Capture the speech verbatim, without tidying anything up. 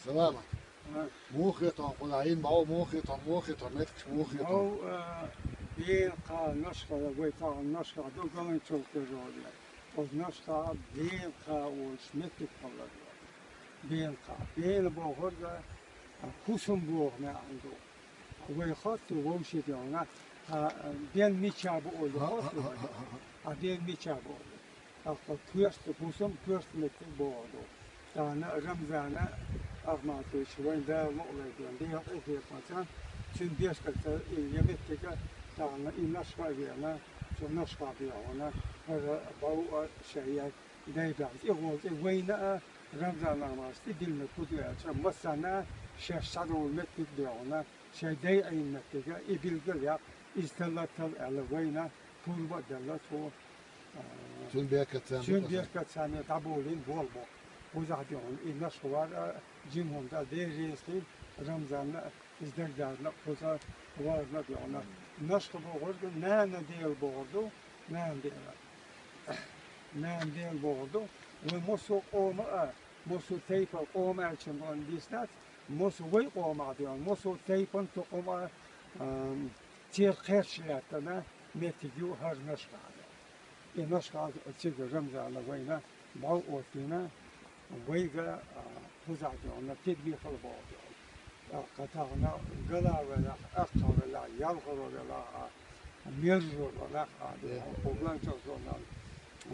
Саламат. А. Муха хетон хьуна, хьайна бӀу муха хетон, муха хетон, меттигаш муха хетон. Бау, а, бен кха Нашха, вай тахан Нашха ду, Галанчук тӀера. Оз Нашха бен кха олуш меттиг хилар. Бен кха. Бен бохург, а, хӀусам боху маьӀна ду. Вай хатта вовший дегӀана, а, бен мича бу олу хатта вай. А бен мича бу олу. ТӀаккха коьрта хӀусам, коьрта меттиг боху ду. Тахана Рамзана Ахматович вайн Дала мукъалайдина, Дала къинхетамца, цуьнан бешкалца и я меттига, тахана и Нашха а веана, цу Нашха бехьана, хӀара бӀу а шайн дай баьхна, тӀе гӀолла тӀе вайна а, Рамзан Ахматовича тӀе диллинарг хӀун ду аьлча, массарна а шаьш схьадовла меттиг бехьана, шайн дай Ӏийна меттига, и билгал яккха, иза талла а талла аьлла вайна, пурба а делла цо, а, цуьнан бехкаца цуьнан бехкаца дӀаболийна болх бу. Кхузахь дехьана и Нашха вар а, жима хӀума дац, Дела реза хила, Рамзанна а, иза дагадазна а, кхуза варна а дехьана. Нашха бохург нана дела бохург ду, нана дела. Нана дела бохург ду. Вай массо а къома а, массо а тайпа къома аьлча ма дийцинехь, массо а вай къомах дехьана, массо а тайпана, тукхама а, ам, церан кхерча лаьттана меттиг ю хӀара Нашха. И Нашха цига Рамзана вайна бӀу оттийна, вайга, а, кхузахь дехьана тидаме хила боху дехьана. ТӀаккха тахана гала велахь, аккха велахь, ялхаро велахь а, мерзо велахь а, дехьана, кху Галанчук зонал